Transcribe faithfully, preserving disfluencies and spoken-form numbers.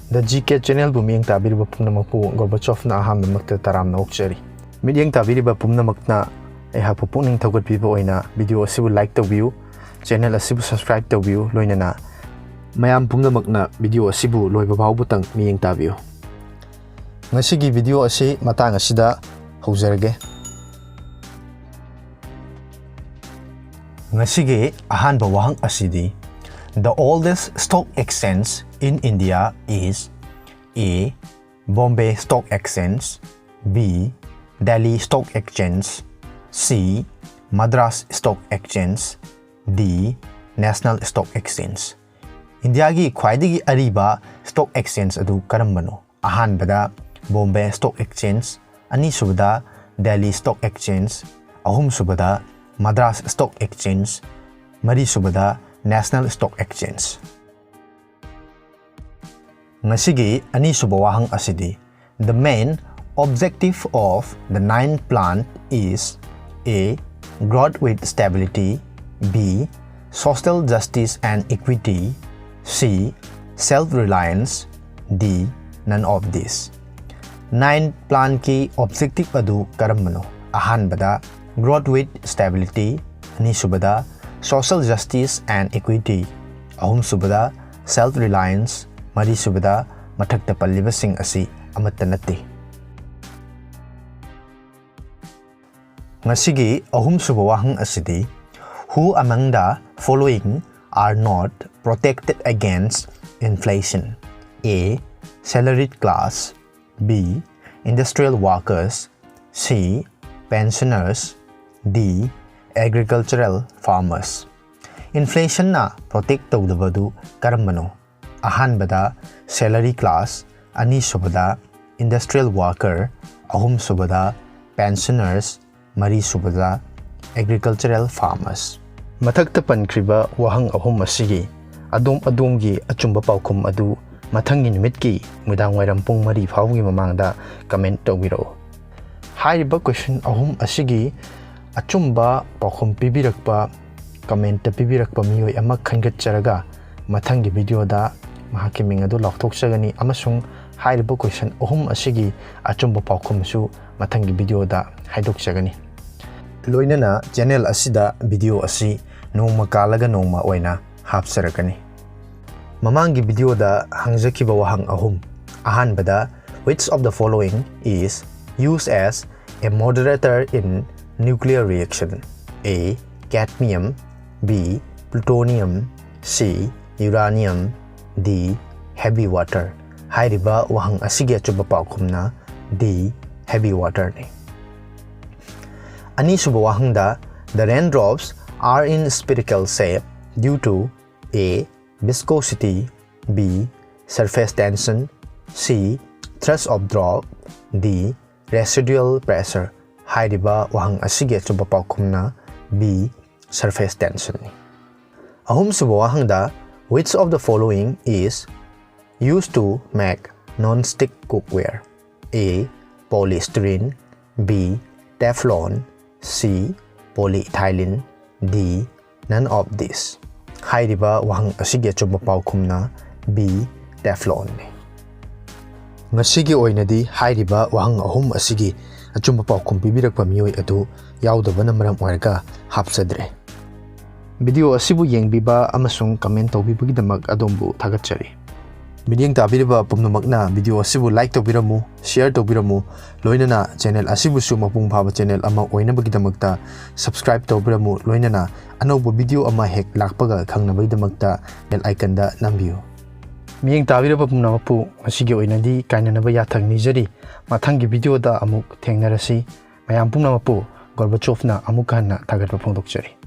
The G K Channelꯕꯨ ꯃꯤꯠꯌꯦꯡ ꯇꯥꯕꯤꯔꯤꯕ ꯄꯨꯝꯅꯃꯛꯄꯨ ꯒꯣꯔꯕꯥꯆꯣꯐꯅ ꯑꯍꯥꯟꯕꯃꯛꯇ ꯇꯔꯥꯝꯅ ꯑꯣꯛꯆꯔꯤ꯫ ꯃꯤꯠꯌꯦꯡ ꯇꯥꯕꯤꯔꯤꯕ ꯄꯨꯝꯅꯃꯛꯅ ꯑꯩꯍꯥꯛꯄꯨ ꯄꯨꯛꯅꯤꯡ ꯊꯧꯒꯠꯄꯤꯕ ꯑꯣꯏꯅ video ꯑꯁꯤꯕꯨ like ꯇꯧꯕꯤꯌꯨ, channel ꯑꯁꯤꯕꯨ subscribe ꯇꯧꯕꯤꯌꯨ, ꯂꯣꯏꯅꯅ ꯃꯌꯥꯝ ꯄꯨꯝꯅꯃꯛꯅ video ꯑꯁꯤꯕꯨ ꯂꯣꯏꯕ ꯐꯥꯎꯕꯇꯪ ꯃꯤꯠꯌꯦꯡ ꯇꯥꯕꯤꯌꯨ꯫ ꯉꯁꯤꯒꯤ video ꯑꯁꯤ ꯃꯇꯥꯡ ꯑꯁꯤꯗ ꯍꯧꯖꯔꯒꯦ꯫ ꯉꯁꯤꯒꯤ ꯑꯍꯥꯟꯕ ꯋꯥꯍꯪ ꯑꯁꯤꯗꯤ, The oldest stock exchange in India is A. Bombay Stock Exchange, B. Delhi Stock Exchange, C. Madras Stock Exchange, D. National Stock Exchange꯫ ꯏꯟꯗꯤꯌꯥꯒꯤ ꯈ꯭ꯋꯥꯏꯗꯒꯤ ꯑꯔꯤꯕ stock exchange ꯑꯗꯨ ꯀꯔꯝꯕꯅꯣ? ꯑꯍꯥꯟꯕꯗ Bombay Stock Exchange, ꯑꯅꯤꯁꯨꯕꯗ Delhi Stock Exchange, ꯑꯍꯨꯝꯁꯨꯕꯗ Madras Stock Exchange, ꯃꯔꯤꯁꯨꯕꯗ National Stock Exchange꯫ ꯉꯁꯤꯒꯤ ꯑꯅꯤꯁꯨꯕ ꯋꯥꯍꯪ ꯑꯁꯤꯗꯤ, The main objective of the ninth plan is A. Growth with stability, B. Social justice and equity, C. Self reliance, D. None of this꯫ Nine planꯀꯤ objective ꯑꯗꯨ ꯀꯔꯝꯕꯅꯣ? ꯑꯍꯥꯟꯕꯗ growth with stability, ꯑꯅꯤꯁꯨꯕꯗ social justice and equity, ꯑꯍꯨꯝꯁꯨꯕꯗ self reliance, ꯃꯔꯤꯁꯨꯕꯗ ꯃꯊꯛꯇ ꯄꯜꯂꯤꯕꯁꯤꯡ ꯑꯁꯤ ꯑꯃꯠꯇ ꯅꯠꯇꯦ꯫ ꯉꯁꯤꯒꯤ ꯑꯍꯨꯝꯁꯨꯕ ꯋꯥꯍꯪ ꯑꯁꯤꯗꯤ, Who among the following are not protected against inflation? A. Salaried class, B. Industrial workers, C. Pensioners, D. Agricultural farmers꯫ Inflationꯅ protect ꯇꯧꯗꯕꯗꯨ ꯀꯔꯝꯕꯅꯣ? ꯑꯍꯥꯟꯕꯗ salary class, ꯑꯅꯤꯁꯨꯕꯗ industrial worker, ꯑꯍꯨꯝꯁꯨꯕꯗ pensioners, ꯃꯔꯤꯁꯨꯕꯗ agricultural farmers꯫ ꯃꯊꯛꯇ ꯄꯟꯈ꯭ꯔꯤꯕ ꯋꯥꯍꯪ ꯑꯍꯨꯝ ꯑꯁꯤꯒꯤ ꯑꯗꯣꯝ ꯑꯗꯣꯝꯒꯤ ꯑꯆꯨꯝꯕ ꯄꯥꯎꯈꯨꯝ ꯑꯗꯨ ꯃꯊꯪꯒꯤ ꯅꯨꯃꯤꯠꯀꯤ ꯅꯨꯃꯤꯗꯥꯡ ꯋꯥꯏꯔꯝ ꯄꯨꯡ ꯃꯔꯤ ꯐꯥꯎꯕꯒꯤ ꯃꯃꯥꯡꯗ comment ꯇꯧꯕꯤꯔꯛꯎ꯫ ꯍꯥꯏꯔꯤꯕ question ꯑꯍꯨꯝ ꯑꯁꯤꯒꯤ ꯑꯆꯨꯝꯕ ꯄꯥꯎꯈꯨꯝ ꯄꯤꯕꯤꯔꯛꯄ, commentꯇ ꯄꯤꯕꯤꯔꯛꯄ ꯃꯤꯑꯣꯏ ꯑꯃ ꯈꯟꯒꯠꯆꯔꯒ ꯃꯊꯪꯒꯤ videoꯗ ꯃꯍꯥꯛꯀꯤ ꯃꯤꯡ ꯑꯗꯨ ꯂꯥꯎꯊꯣꯛꯆꯒꯅꯤ ꯑꯃꯁꯨꯡ ꯍꯥꯏꯔꯤꯕ question ꯑꯍꯨꯝ ꯑꯁꯤꯒꯤ ꯑꯆꯨꯝꯕ ꯄꯥꯎꯈꯨꯝꯁꯨ ꯃꯊꯪꯒꯤ video ꯗ ꯍꯥꯏꯗꯣꯛꯆꯒꯅꯤ꯫ ꯂꯣꯏꯅꯅ channel ꯑꯁꯤꯗ video ꯑꯁꯤ ꯅꯣꯡꯃ ꯀꯥꯜꯂꯒ ꯅꯣꯡꯃ ꯑꯣꯏꯅ ꯍꯥꯞꯆꯔꯛꯀꯅꯤ꯫ ꯃꯃꯥꯡꯒꯤ video ꯗ ꯍꯪꯖꯈꯤꯕ ꯋꯥꯍꯪ ꯑꯍꯨꯝ꯫ ꯑꯍꯥꯟꯕꯗ, which of the following is used as a moderator in nuclear reaction? A, cadmium, B, plutonium, C, uranium, D, heavy water꯫ ꯍꯥꯏꯔꯤꯕ ꯋꯥꯍꯪ ꯑꯁꯤꯒꯤ ꯑꯆꯨꯝꯕ ꯄꯥꯎꯈꯨꯝꯅ D, heavy water ꯅꯤ꯫ ꯑꯅꯤꯁꯨꯕ ꯋꯥꯍꯪꯗ, the raindrops are in spherical shape due to A, viscosity, B, surface tension, C, thrust of drop, D, residual pressure꯫ ꯍꯥꯏꯔꯤꯕ ꯋꯥꯍꯪ ꯑꯁꯤꯒꯤ ꯑꯆꯨꯝꯕ ꯄꯥꯎꯈꯨꯝꯅ B, surface tension ꯅꯤ꯫ ꯑꯍꯨꯝꯁꯨꯕ ꯋꯥꯍꯪꯗ, which of the following is used to make non-stick cookware? A, polystyrene, B, Teflon, C, polyethylene, D, none of this꯫ ꯍꯥꯏꯔꯤꯕ ꯋꯥꯍꯪ ꯑꯁꯤꯒꯤ ꯑꯆꯨꯝꯕ ꯄꯥꯎꯈꯨꯝꯅ B, Teflon ꯅꯤ꯫ ꯉꯁꯤꯒꯤ ꯑꯣꯏꯅꯗꯤ ꯍꯥꯏꯔꯤꯕ ꯋꯥꯍꯪ ꯑꯍꯨꯝ ꯑꯁꯤꯒꯤ ꯑꯆꯨꯝꯕ ꯄꯥꯎꯈꯨꯝ ꯄꯤꯕꯤꯔꯛꯄ ꯃꯤꯑꯣꯏ ꯑꯗꯨ ꯌꯥꯎꯗꯕꯅ ꯃꯔꯝ ꯑꯣꯏꯔꯒ ꯍꯥꯞꯆꯗ꯭ꯔꯦ꯫ Video ꯑꯁꯤꯕꯨ ꯌꯦꯡꯕꯤꯕ ꯑꯃꯁꯨꯡ comment ꯇꯧꯕꯤꯕꯒꯤꯗꯃꯛ ꯑꯗꯣꯝꯕꯨ ꯊꯥꯒꯠꯆꯔꯤ꯫ ꯃꯤꯠꯌꯦꯡ ꯇꯥꯕꯤꯔꯤꯕ ꯄꯨꯝꯅꯃꯛꯅ video ꯑꯁꯤꯕꯨ like ꯇꯧꯕꯤꯔꯝꯃꯨ, share ꯇꯧꯕꯤꯔꯝꯃꯨ, ꯂꯣꯏꯅꯅ channel ꯑꯁꯤꯕꯨꯁꯨ ꯃꯄꯨꯡ ꯐꯥꯕ channel ꯑꯃ ꯑꯣꯏꯅꯕꯒꯤꯗꯃꯛꯇ subscribe ꯇꯧꯕꯤꯔꯝꯃꯨ, ꯂꯣꯏꯅꯅ ꯑꯅꯧꯕ video ꯑꯃ ꯍꯦꯛ ꯂꯥꯛꯄꯒ ꯈꯪꯅꯕꯒꯤꯗꯃꯛꯇ bell icon ꯗ ꯅꯝꯕꯤꯌꯨ꯫ ꯃꯤꯠꯌꯦꯡ ꯇꯥꯕꯤꯔꯕ ꯄꯨꯝꯅꯃꯛꯄꯨ ꯉꯁꯤꯒꯤ ꯑꯣꯏꯅꯗꯤ ꯀꯥꯏꯅꯅꯕ ꯌꯥꯊꯪ ꯅꯤꯖꯔꯤ꯫ ꯃꯊꯪꯒꯤ video ꯗ ꯑꯃꯨꯛ ꯊꯦꯡꯅꯔꯁꯤ꯫ ꯃꯌꯥꯝ ꯄꯨꯝꯅꯃꯛꯄꯨ ꯒꯣꯔꯕꯥꯆꯣꯚꯅ ꯑꯃꯨꯛ ꯍꯟꯅ ꯊꯥꯒꯠꯄ ꯐꯣꯡꯗꯣꯛꯆꯔꯤ꯫